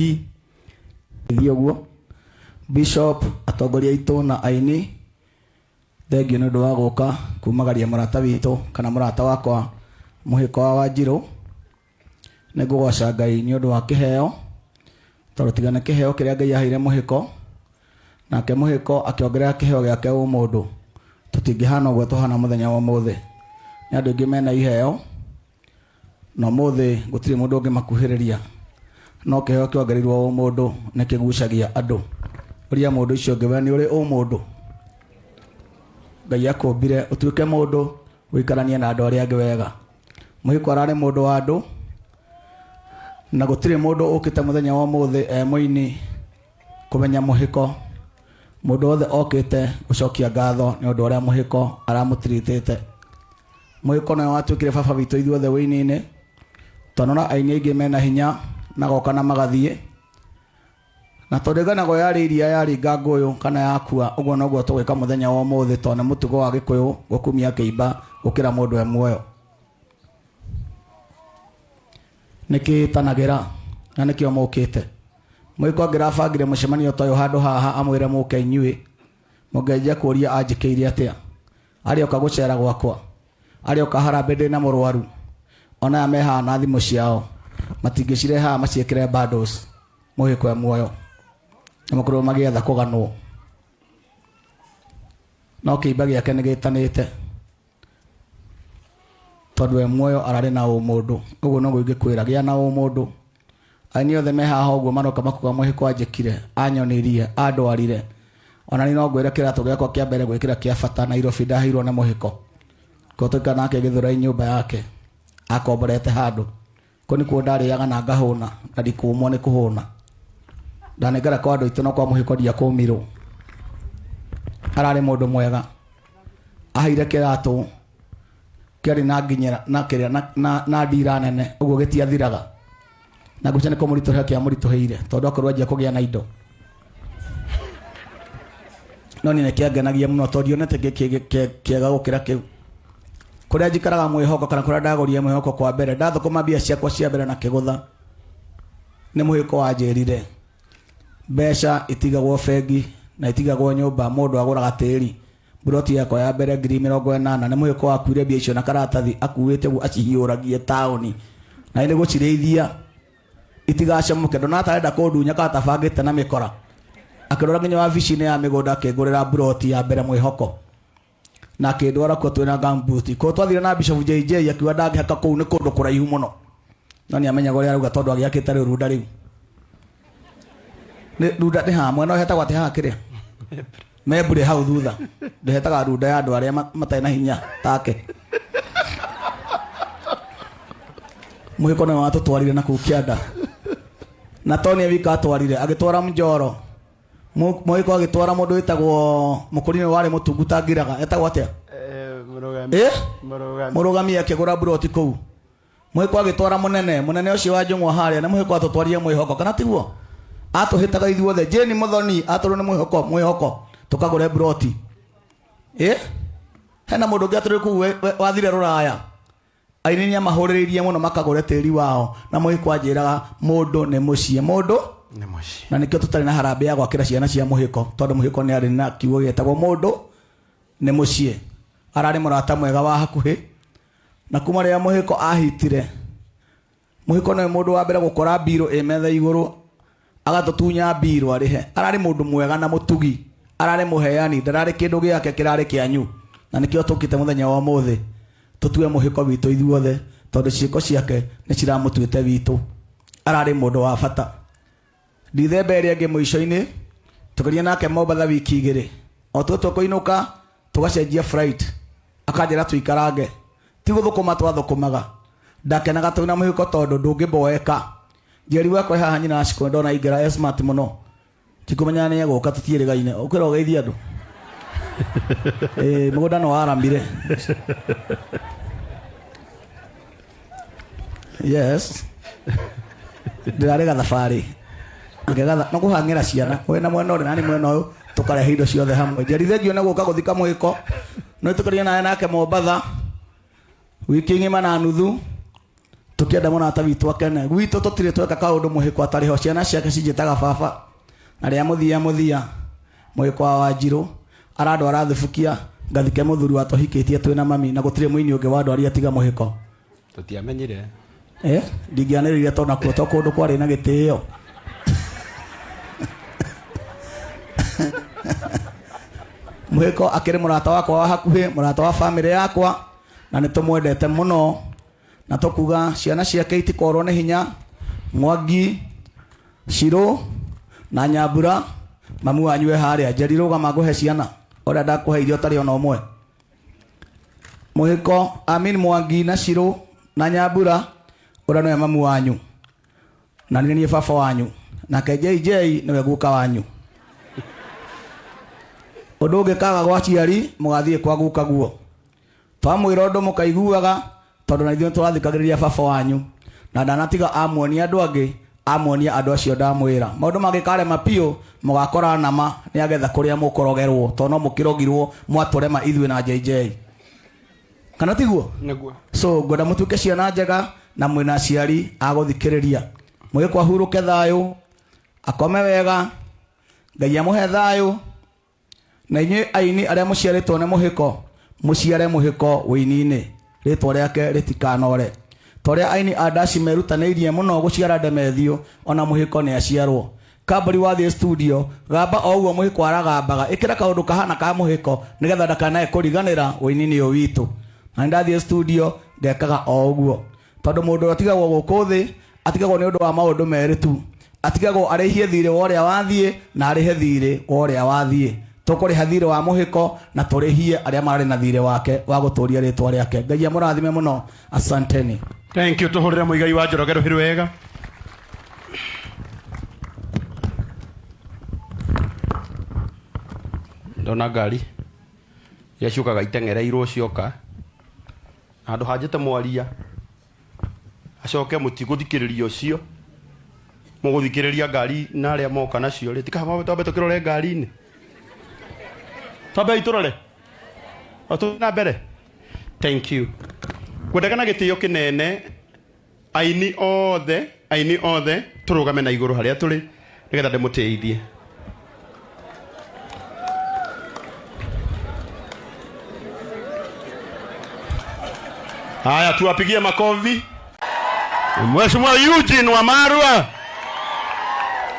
Thiĩ ũguo bishop, atongoria aitũ na aini, thengiũ nĩ ũndũ wa gũka kumagaria mũrata witũ kana mũrata wakwa Mũhĩko wa Wanjirũ. Nĩ ngũgoca Ngai nĩ ũndũ wa kĩheo, tondũ tiga nĩ kĩheo kĩrĩa Ngai aheire Mũhĩko, nake Mũhĩko akĩongerera kĩheo gĩake ũmũndũ, tũtingĩhana ũguo tũhana mũthenya wa ũmũthĩ. Nĩ andũ aingĩ mena iheo, Na ũmũthĩ gũtirĩ mũndũ ũngĩmakuhĩrĩria, no kĩheo kĩongereirwo ũmũndũ nĩ kĩgucagia andũ. Ũria mũndũ ũcio ũngĩ, we nĩ ũrĩ ũmũndũ? Ngai akũmbire ũtuĩke mũndũ ũikaranie na andũ arĩa angĩ wega. Mũhiko ararĩ mũndũ wa andũ, na gũtirĩ mũndũ ũkĩte mũthenya wa ũmũthĩ e mũini kũmenya mũhiko. Mũndũ wothe okĩte gũcokia ngatho nĩ ũndũ ũrĩa mũhiko aramũtiritĩte. Mũgĩkũ nĩwe watuĩkire baba witũ ithuothe wĩini-inĩ. Twanona aini aingĩ mena hinya magoka na magathiĩ. Na tondũ ĩganagwo yarĩ iria yaringa ngũyũ kana yakua, ũguo noguo tũgwĩka mũthenya wa ũmũthĩ tondũ nĩ mũtugo wa Gĩkũyũ gũkumia kĩimba gũkĩra mũndũ e muoyo. Nĩkĩĩtanagĩra na nĩkĩo mũkĩte. Mũgĩkũ angĩrabangire mũcemanio ta ũyũ handũ haha amwĩre mũke inyuĩ, mũngĩanjia kũria anjĩkĩire atĩa? Arĩoka gũceera gwakwa? Arĩoka harambee ndĩ na mũrwaru? Ona aya me haha na thimũ ciao matingĩcirehe haha maciĩkĩre bundles mũhĩko e muoyo na makorwo magĩetha kũganwo. No kĩimba gĩake nĩ gĩtanĩte tondũ e muoyo ararĩ na ũmũndũ. Ũguo noguo ingĩkwĩra, gĩa na ũmũndũ. Aini othe me haha ũguo maroka makuga mũhĩko anjĩkire, anyonirie, andwarire. Ona niĩ no ngwĩre kĩratũ gĩakwa kĩa mbere gwĩkĩra kĩa bata Nairobi ndaheirwo nĩ mũhĩko. Ko tũikara nake Gĩthũrai nyũmba yake, akomborete handũ. Kũu nĩkuo ndarĩaga na ngahũna na ndikũmwo nĩ kũhũna. Ndanengera kwa andũ aitũ no kwa mũhĩko ndiakũmirwo. Ararĩ mũndũ mwega. Aheire kĩratũ kĩarĩ na nginyĩra na kĩrĩa na, na, na ndira nene ũguo gĩtiathiraga na ngwĩciria nĩ kũmũritũhĩra kĩamũritũhĩire tondũ akorwo anjia kũgĩa na indo no niĩ nĩkĩangenagia mũno tondũ ndionete kĩega gũkĩra kĩu kũrĩa njikaraga mwĩhoko kana kũrĩa ndagũrire mwĩhoko kwa mbere ndathũkũma mbia ciakwa cia mbere na kĩgũtha nĩ mũhĩko wanjĩrire mbeca itigagwo bengi na itigagwo nyũmba mũndũ agũraga tĩri Mburoti yakwa ya mbere 80,000 nĩ mũhĩko wakuire mbia icio na karatathi akuĩte ũguo acihiũragie taũni na nĩ gũcirĩithia itigacamũke ndona ta arenda kũndunya kana tabangĩte na mĩkora akĩrora nginya wabici-inĩ ya mĩgũnda akĩngũrĩra mburoti ya mbere mwĩhoko na akĩndwara kuo twĩna gumboot kuo twathire na Bishop JJ akiuga ndangĩhaka kũu nĩ kũndũ kũraihu mũno no nĩ amenyaga ũrĩa arauga tondũ agĩakĩte rĩu runda rĩu Nĩ- runda nĩ haha mwena ũyũ hetagwo atĩ haha kĩrĩa membure hau thutha ndĩhetaga runda ya andũ arĩa matarĩ na hinya take mũhĩko nĩwe watũtwarire na kũu kĩanda na Tony wika atwarire agĩtwara mjoro mũhĩko agĩtwara mũndũ wĩtagwo mũkũrinĩ warĩ mũtungu ta ngiraga etagwo atĩa Mũrũgami. Eh? Mũrũgami. Mũrũgami akĩgũra mburoti kũu Mũhĩko agĩtwara mũnene, mũnene ũcio wa njũng'wa harĩa nĩ mũhĩko atũtwarire mwĩhoko, kana tiguo? Atũhĩtaga ithuothe, Jane Mũthoni atũrwo nĩ mwĩhoko, mwĩhoko, tũkagũre mburoti. Ĩ? Hena mũndũ ũngĩ atũrĩ kũu wathire rũraya. Aini nĩ amahũrĩrĩirie mũno makagũre tĩri wao na mũhĩko anjĩraga mũndũ nĩ mũciĩ. Mũndũ Nĩ mũciĩ. Na nĩkĩo tũtarĩ na harambee ya gwakĩra ciana cia mũhĩko tondũ mũhĩko nĩ arĩ na kiugo gĩtagwo mũndũ nĩ mũciĩ. Ararĩ mũrata mwega wa hakuhĩ Na kuma rĩrĩa mũhĩko ahitire, mũhĩko nĩwe mũndũ wa mbere gũkora mbirũ ĩ metha igũrũ agatũtunya mbirũ arĩhe. Ararĩ mũndũ mwega na mũtugi, ararĩ mũheani, ndararĩ kĩndũ gĩake kĩrarĩ kĩanyu. Na nĩkĩo tũkĩte mũthenya wa ũmũthĩ tũtue mũhĩko witũ ithuothe tondũ ciĩko ciake nĩ ciramũtuĩte witũ. Ararĩ mũndũ wa bata. Ndithemba ĩrĩa ĩngĩ mũico-inĩ tũkĩria nake Mombatha wiki igĩrĩ. O tũtua kũinũka tũgacenjia flight akanjĩra tũikarange. Ti gũthũkũma twathũkũmaga. Ndakenaga twĩ na mũhĩko tondũ ndũngĩmboeka. Njeri wakwa e haha nyina wa Shiko ndona aingĩra e smart mũno. Ndikũmenya nĩ egũka tũtiĩrĩgaine. Ũkĩra ũgeithie andũ. Ĩĩ mũgũnda nĩ waramire. Yes. Ndĩrarĩ gathabarĩ. Ngĩgatha no kũhang'ĩra ciana. We na mwena ũrĩa nani mwena ũyũ tũkarehe indo ciothe hamwe. Njeri thengiũ nĩ gũka gũthika mwĩko. No tũkaria nawe nake Mombatha. Wiki ng'ima na nuthu. Tukienda mũrata witũ akene. Gwitũ tũtirĩ tweka kaũndũ mũhĩko atarĩ ho. Ciana ciake cinjĩtaga baba. Na rĩa mũthia mũthia mũhĩko wa Wanjirũ arandwara thubukia ngathike mũthuri wa tũhikĩtie twĩna mami na gũtirĩ mũini ũngĩ wandwaria tiga mũhĩko. Tũtiamenyire. Ndingĩanĩrĩire tondũ nakuo to kũndũ kwarĩ na gĩtĩo. Mũhĩko akĩrĩ mũrata wakwa wa hakuhĩ, mũrata wa famĩlĩ yakwa, na nĩ tũmwendete mũno, na tũkuga ciana ciake itikorwo nĩ hinya. Mwangi, Shiro na Nyambura, mamu wanyu e harĩa. Njeri rũgama ngũhe ciana ũrĩa ndakũhe irio ũtarĩ ona ũmwe. Mũhĩko, Amin Mwangi na Shiro na Nyambura, ũrĩa nĩwe mamu wanyu na nĩ niĩ baba wanyu, nake JJ nĩwe guka wanyu. Ũndũ ũngĩ kaga gwa aciari mũgathiĩ kwa guka guo. Twamwĩra ũndũ mũkaiguaga tondũ na ithuĩ tũrathikagĩrĩria baba wanyu, na ndanatiga amuonia andũ angĩ, amuonia andũ acio ndamwĩra. Maũndũ mangĩkarema biũ mũgakora nama nĩagetha kũrĩa mũkũrogerwo, tondũ no mũkĩrogirwo mwatũrema ithuĩ na JJ. Kana tiguo? Nĩguo. So ngwenda mũtuĩke ciana njega na mwĩna aciari a gũthikĩrĩria. Mũgĩkwa ahurũke thayũ, akome wega, Ngai amũhe thayũ. Na inyuĩ aini arĩa mũciarĩtwo nĩ mũhĩko, mũciare mũhĩko wĩini-inĩ, rĩtwa rĩake rĩtikanore. Ta ũrĩa aini a ndaci merutanĩirie mũno gũciara Ndemethio, ona mũhĩko nĩ aciarwo. Kambũri wathiĩ studio, gamba o ũguo mũhĩko aragambaga, ĩkĩra kaũndũ kahana ka mũhĩko nĩgetha ndakanae kũriganĩra wĩini-inĩ ũyũ witũ. Na nĩndathiĩ studio ngekaga o ũguo, tondũ mũndũ ũrĩa atigagwo gũkũ thĩ atigagwo nĩ ũndũ wa maũndũ merĩ tu. Atigagwo arĩhie thirĩ wa ũrĩa wathiĩ na arĩhe thirĩ wa ũrĩa wathiĩ. Tũkũrĩha thirĩ wa mũhĩko na tũrĩhie arĩa marĩ na thirĩ wake wa gũtũria rĩtwa rĩake. Ngai amũrathime mũno. Asanteni. Thank you. Tũhũrĩre Mũigai wa Njoroge rũhĩ rwega. Ndona ngari iria ciũkaga iteng'ereirwo cioka, handũ hanjĩte mwaria acoke mũtigũthikĩrĩria ũcio, mũgũthikĩrĩria ngari na arĩa moka nacio rĩ, tikaba twambe tũkĩrore ngari-inĩ, twambe itũrore o tũthiĩ na mbere. Thank you. Ngwendaga na gĩtĩo kĩnene aini othe, aini othe tũrũgame na igũrũ harĩa tũrĩ nĩgetha ndĩmũteithie. Haya, tuwapigie makofi. Mheshimiwa Eugene Wamalwa.